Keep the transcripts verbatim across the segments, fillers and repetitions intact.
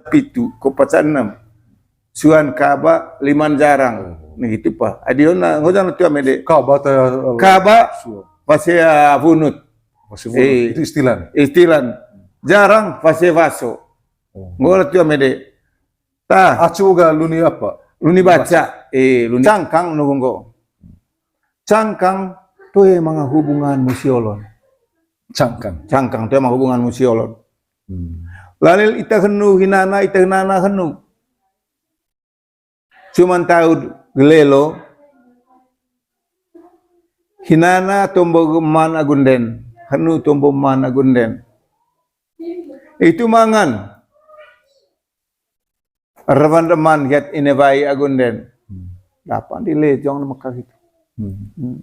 Pitu, ko paca enam. Suan kaba, liman jarang. Oh. Nah, gitu, pa. Adiona, ngojang na tua mede. Kaba ta, eh, kaba, suan. Fase, ah, vunut. Fase vunut. Eh, itu istilah. Istilah. Jarang, fase vaso. Oh. Nggola tua mede. Tah. Acu ga luni apa? Luni baca. Baca. Eh, luni cangkang nunggu nggo. Cangkang toe manga hubungan musi olon. Cangkang. Cangkang toe manga hubungan musi olon. Hmm. Lalil ita henu, hinana ita hinana henu. Cuman taud gelelo. Hinana tombo geman agunden. Henu tombo man agunden. Itu mangan. Revan-reman giat ine wai agunden. Hmm. Dapan di lejong na maka gitu. Hmm. Hmm.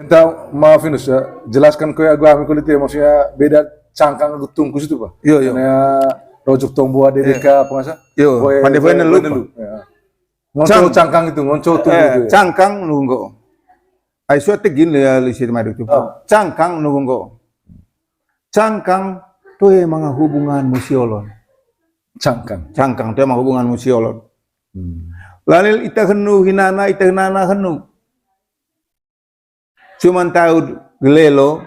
Entah, maaf ini, saya jelaskan ke agu ami kulit ya, maksudnya beda cangkang agu tungku situ, Pak. Iya, iya. Karena rojok tombo ada di, iya, ka, apa nggak sih? Iya, boy, pandai boy, boy nelu, boy nelu. Pak. Ya. Ngonco cang-, cangkang itu, ngonco tubuh, eh, itu ya. Cangkang nunggu. Ai suat tegin ya, lisi madu itu. Oh. Cangkang nunggu. Cangkang toe manga hubungan musi olon. Cangkang. Cangkang toe manga hubungan musi olon. Hmm. Lalil ita henu hinana, ita hinana henu. Cuman taud gelelo.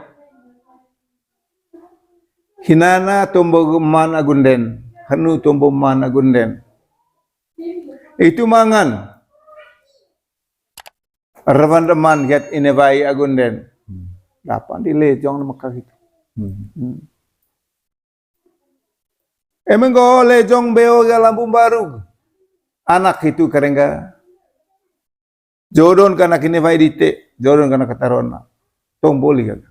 Hinana tombo man agunden. Henu tombo man agunden. Itu mangan. Revan-reman giat ine wai agunden. Hmm. Dapan di lejong na maka gitu. Hmm. Hmm. Emang go lejong beo ga lampu baru. Anak itu karengga. Jodoh ka anak ine wai dite, jodoh ka anak katarona. Tong boli gaga.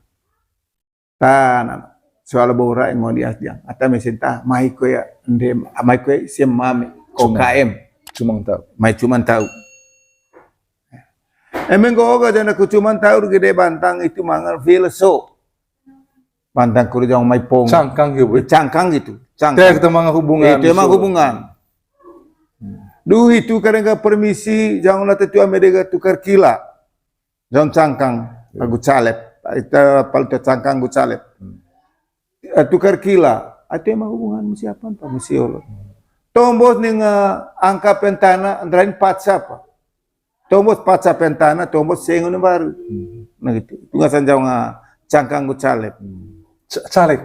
Tana, soal bora yang mau dias jang. Ata mesin ta, mai koe ya, ende, mai koe ya, sia mami, ko cuma, K M. Cuma tahu. Mai cuman tahu. Emang go ga jana ku cuman tahu gede bantang itu mangan filso. Bantang kuru jang mai pong. Cangkang gitu, Bu. Cangkang gitu. Cangkang. Teh, kita manga hubungan. Itu emang hubungan. Duh, itu kadang ga permisi, jang na tetua mede ga tukar kila. Jang cangkang, ya, agu calep. Ita paling cangkang agu calep. Hmm. Eh, tukar kila. Itu emang hubungan musi apa, Pak? Musi olon. Tombos ning, eh, angka pentana, andrain paca, Pak. Tombos paca pentana, tombos sengon baru. Hmm. Nah, gitu. Itu nggak sanjang, ah, cangkang agu calep. Hmm. Ca-, caleg.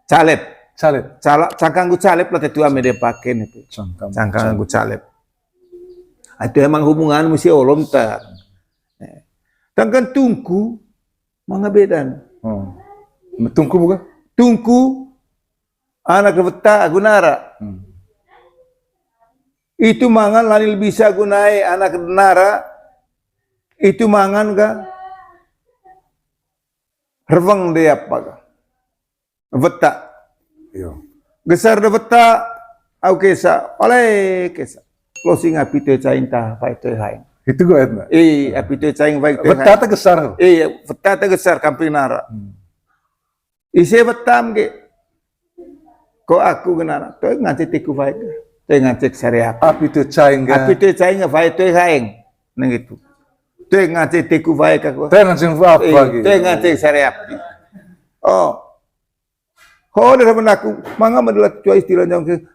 Calep. Calep. Cala-, cangkang agu calep lah tetua mede paken itu. Cangkang agu calep. Cangkang agu calep. Itu emang hubungan musi olon ta. Tangkan tungku, manga bedan. Hmm. Tungku bukan? Tungku, anak wetta agu nara. Hmm. Itu mangan lanil bisa gunae anak nara. Itu mangan ga reweng de apa ga. Wetta. Iya. Gesar de wetta, au kesa, ole kesa. Closing api toe caing ta, fai toe haeng. Itu gue, Edna. Eh, api toe caing, fai toe haeng. Wetta ta gesar. Eh, wetta ta gesar, kamping nara. Hmm. Ise wettam ge. Ko aku genara, toe ngance teku faek. Toe ngance sare api. Api toe caing ga. Api toe caing ga, faek toe haeng. Nang itu. Toe ngance teku faek aku. Toe ngance apa, eh, gitu. Toe ngance sare api. Oh. Ho, dari mana aku, manga medelat tua istilah nyong ke,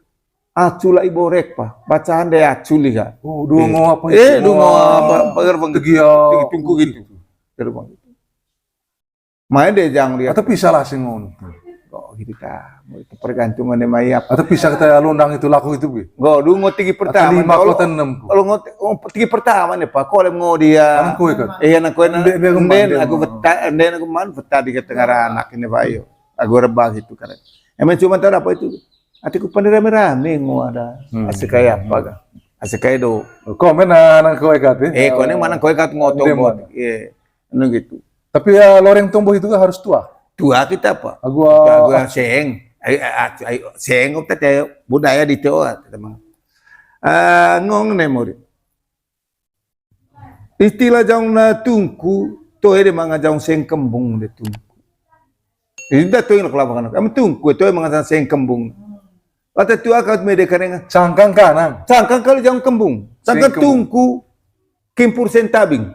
acu lai borek, pa. Bacaan de acu liga. Oh, dungo apa itu? Eh, dungo apa, apa gerbang. Tegi tungku gitu. Gerbang. Main deh jang dia. Atau bisa lah sing ngono. Kok gitu ta. Mau itu pergantungan deh mai apa. Atau bisa kita londang itu laku itu, Bi. Go, dungo tigi pertama. Atau lima, kota enam. Kalau ngot, oh, tigi pertama nih, Pak. Kok lem ngo dia. Anak kowe kan? Iya, anak kowe. Nden aku man, wetta, nden aku man, wetta di tengah anak ini, Pak, yo. Aku rebah gitu kan. Emang cuma tahu apa itu? Atiku pandai rame-rame ngo ada. Hmm. Asik kayak apa kan? Asik kayak do. Komen anak kowe kat, eh? Eh, kau ini mana kowe kat ngoto. Iya. Anu gitu. Tapi ya, loreng tombo itu kan harus tua. Tua kita apa? Agu, agu seng. Ayo, ayo, ayo, seng, kita teh budaya di Jawa, teman. Ah, ngong ne murid. Istilah jaung na tungku, toe de manga jaung seng kembung de tungku. Ini dah toe na kelapa kanan. Kamu tungku, toe manga jaung seng kembung. Lata tua kau mede karena cangkang kanan. Cangkang kali jaung kembung. Seng kembung. Cangkang tungku, kimpur seng tabing.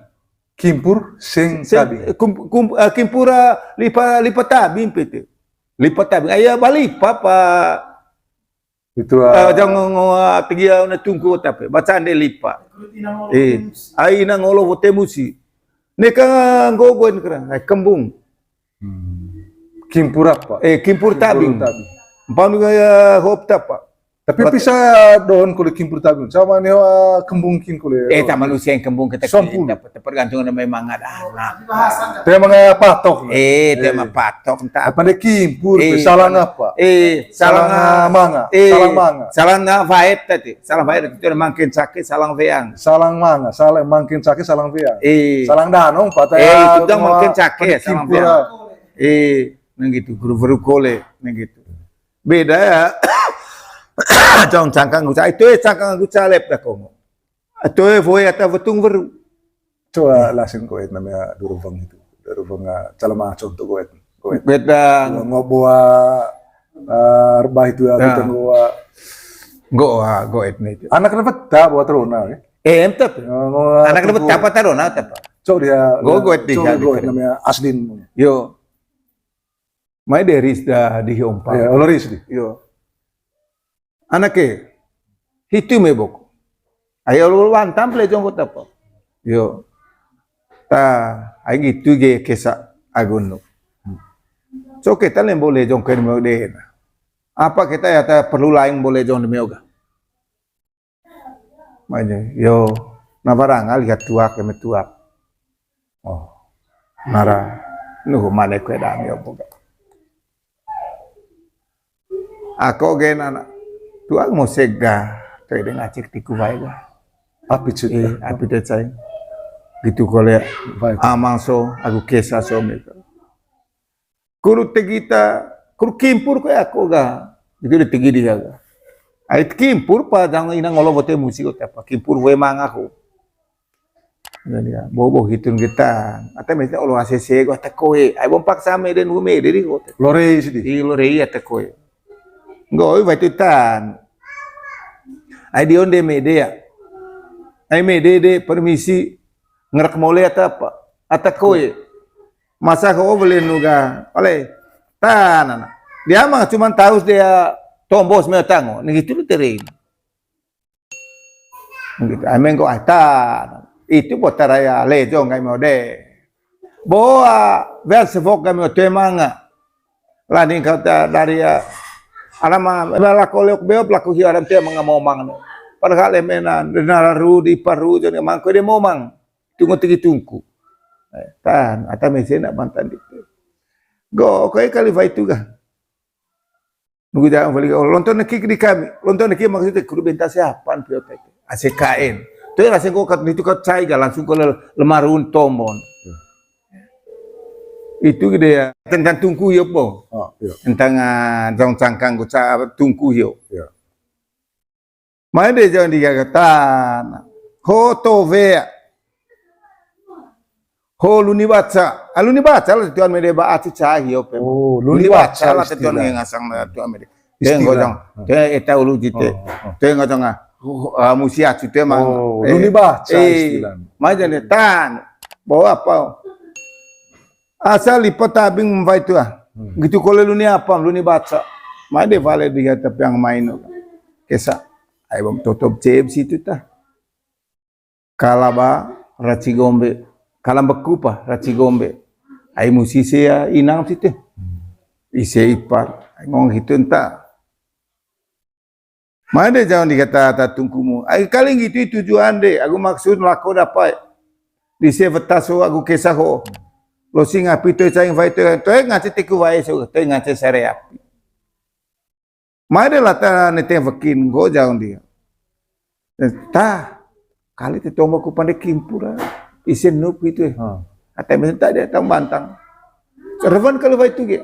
Kimpur seng tabing. Kum-, kum-, eh, kimpur, eh, lipa, lipa tabing pete. Lipa tabing. Aya balipa pa. Itu, eh, ah, jang ngo, ah, tigia na tungku tapi. Bacaan de lipa. Eh, ai ina ngolo bote musi. Neka nggogoen kera. Ai kembung. Hmm. Kimpur apa? Eh, kimpur tabing. Kimpur tabing. Mpam gaya hop tapa. Tapi bisa dohon kole kimpur tabing. Sama nih, ah, kembung kin kole. Eh, tak manusia yang kembung kita. Sampul. Kita tergantung ada memang ada. Nah. Tema patok. Eh, tema patok. Entah apa. Apa nih kimpur? Eh, salang apa? Eh, salang, salang manga. Eh, salang manga. Salang vaet tadi. Salang vaet itu ada mangkin sakit, salang veang. Salang manga, salang mangkin sakit, salang veang. Eh. Salang danong, patah. Eh, itu dong mangkin sakit, salang veang. Eh, nang gitu, guru-guru kole, nang gitu. Beda ya. Jong cangkang guca, itu eh cangkang guca lep dah komo. Itu eh voe ata vetung veru. Coba lasin koet namanya duruveng itu. Duruveng, ah, calama contoh koet. Koet. Beda. Ngoboa, ah, rebah itu ya, kita ngoboa. Ngoa, goet nih itu. Anak dapat tak buat terona ya? Eh, em tep. Anak dapat apa terona tep? Cok dia. Goet di goet namanya aslin. Yo. Mai de ris da di hiompa. Ya, olo ris di. Yo. Anake, hitu mebok. Ayo lu wantam ple jonggo tapa. Yo. Ta, ai gitu ge kesa agunnu. Coke ta lembo lejong ke meo de. Apa kita ya ta perlu lain boleh jong de meo ga. Manya, yo, na barang lihat tuak, kami tuak. Oh, nara, nuhu mane kue dami opo ga. Ako gen anak, tuak mau sega, kayak dengan cek tiku bae ga. Api cek. Eh, api tecai. Gitu kole. Baik. Amang so, aku kesa so gitu. Kuru tegita, kuru kimpur ko ya ko ga. Gitu de tegi dia ga. Ai kimpur pa jang ina ngolo bote musi ko tapa. Kimpur we mangaku. Jadi ya, bobo hitun kita. Ata mesti olo A C C ko ata koe. Ai bom paksa me den we me de di ko. Lore sidi. Di lore ata koe. Nggo oi wai tutan. Ai di onde me de ya. Ai me de de permisi ngerak mole ata apa? Ata koe. Masa ko beli nuga, pale, tanana. Dia mah cuman tahu dia tombos me tango, nih gitu lu tering. Gitu, ameng ko atan. Itu botar ya lejong kami mode. Boa, ver sevok kami mode manga. Landing kata dari ya, alama, lako leok beop, lako hiu adam te manga momang. Padahal emenan, denara ru, di paru, jadi mangko de momang. Tunggu tigi tungku. Eh, tan, ata mese nak mantan di. Go, kau kali vai tu ga. Nunggu jangan balik. Oh, lonton neki di kami. Lonton neki maksudnya kudu benta siapan piotek. A C K N. Tu ya, langsung kau kat, itu kat cai ga, langsung kau le-, lemarun tombon. Itu gede ya. Tentang tungku yo po. Oh, iya. Tentang, ah, jong cangkang ku ca-, tungku yo. Iya. Mai de jong di gagatan. Ho tove. Ho luni baca. Ah, luni baca lah tuan mede ba aci cahi ope. Oh, luni baca lah tuan ngasang lah tuan mede. Tengok jong. Tengok eta ulu jite. Tengok jong ah. Ah, musi acu te mang. Oh, luni baca istilah. Mai jong de tan. Bawa apa? Asa lipa tabing mvai tu ah. Hmm. Gitu kole luni apa, luni baca. Mai de vale di gata piang main. Kesa. Ai bom totop C M C tu ta. Kalaba raci gombe. Kalambeku pa raci gombe. Ai musi se ya inang situ. Hmm. Ise ipar. Ai ngong hitu enta. Mai de jong di gata ta tungkumu. Ai kaling gitu tujuan de. Aku maksud lako dapai. Di se veta so aku kesa ho. Lo sing api toe caing vai toe. Toe ngace teku vai so. Toe ngace sare api. Mai de lata ne te vekin go jong di. Ta. Kali te tombo ku pande kimpura. Isen nup gitu ya. Hmm. Ate mesen tak dia tang bantang. Revan kalau vai tu ge.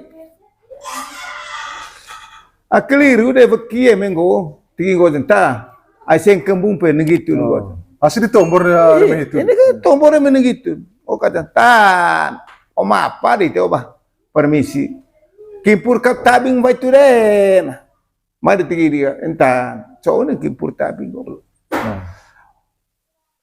Akeliru de veki ya menggo. Tigi go jenta. Ai seng kembung pe neng gitu neng go. Pasti ditombor ya, remeh itu. Ini kan tombor remeh neng gitu. Oh kata tan. Om apa di te obah. Permisi. Kimpur kau tabing vai tu de. Mai de tigi dia. Entan. Cowok ni kimpur tabing go. Hmm.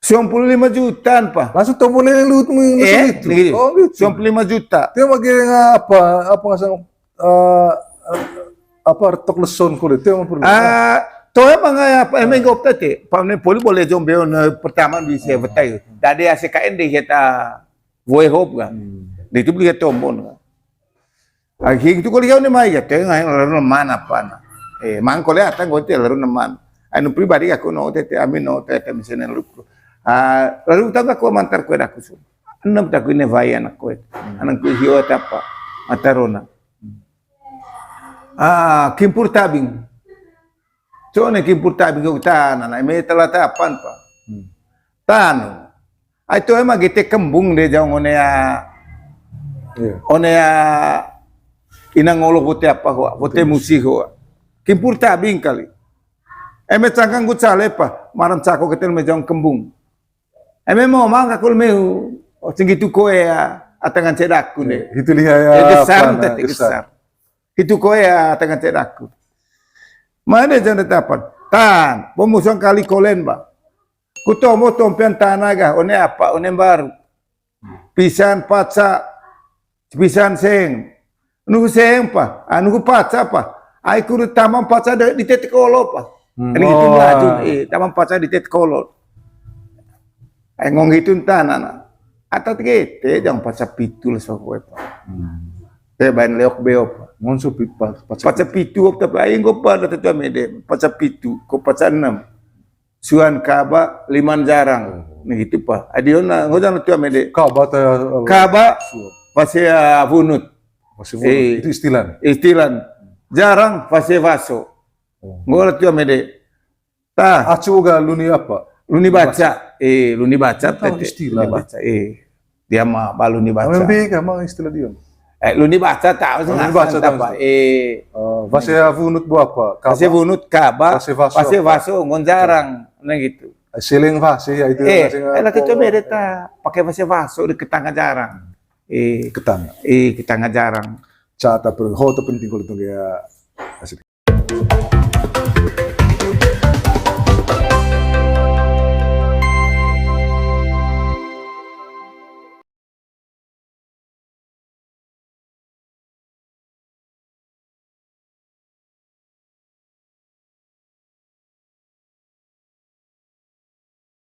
Sembilan puluh lima jutaan, Pak. Langsung tombo lele luhut mu, langsung itu. Oh, gitu. Sembilan puluh lima juta. Dia mau kira apa, apa nggak sama, eh, apa, retok leson kulit, dia mau perlu. Ah, to emang ya, apa, emang gop tete. Pak, ne poli boleh jom beo ne pertama di saya betai. Dade A C K N di kita voe hop kan. Hmm. Di itu beli tombo kan. Akhir itu kuliah ne mai ya, tengah yang lalu mana apa na. Eh, mangkole atang gue lalu neman. Anu pribadi aku no tete, amin no tete, misalnya lupa. Ah, lalu tahu aku mantar kue aku su. Enam tak ini vai anak kue. Anak kue hiu apa? Matarona. Ah, kimpur tabing. Cone kimpur tabing ke tanah, na eme telah tapan, Pak. Hmm. Tanu. Ai tu emang gete kembung de jong one ya. Iya. One ya inang ngolo bote apa hoa, bote musi hoa. Kimpur tabing kali. Eme cangkang ku cale, Pak, maram cako keten me jong kembung. Eme mo mang kakul meu, oh, singgi tu koe ya, atangan cedaku de. Itu liha ya, ya, gesan, apa, tete gesan. Gesan. Itu koe ya, atangan cedaku. Mana jong tetapan? Tan, pemusang kali kolen, Pak. Ku tombo tompian tanah gah, one apa, one baru. Pisan paca, pisan seng. Nunggu seng, Pak. Ah, nunggu paca, Pak. Ai kuru tamam paca de, di tetek kolo, Pak. Hmm. Ini gitu. Oh, laju, eh, tamam paca di tetek kolo. Ai ngong gitu tanah, na. Atat gete, jong paca pitu lah so kue, Pak. Hmm. Eh, bain leok beo, Pak. Ngon supi pa-, paca pitu. Paca pitu, op, tapi ai nggo pada tetua mede. Paca pitu, ko paca enam. Suan kaba, liman jarang. Oh. Nah, gitu, Pak. Adiona, ngoja na tua mede. Kaba ta, kaba, suap. Fase, ah, vunut. Fase vunut. Eh. Itu istilah. Istilah. Jarang, fase vaso. Oh. Ngola tua mede. Ta. Acu ga luni apa? Luni baca. Eh, luni baca. Tahu tete. Istilah. Luni baca. Eh. Dia mah balu ni baca. Ambil B kah, mang istilah dia? Eh, lu ni baca tahu, oh, lu ni baca tahu, apa? Eh, oh, fase vunut bo apa? Fase vunut kaba, fase vaso apa? Fase vaso ngon jarang, nah gitu. Eh, seleng fase ya itu. Eh, eh, lagi coba deh ta, pakai fase vaso di ketanga jarang. Eh, ketanga. Eh, ketanga jarang. Cata per, ho, penting kalau itu ya. Asik.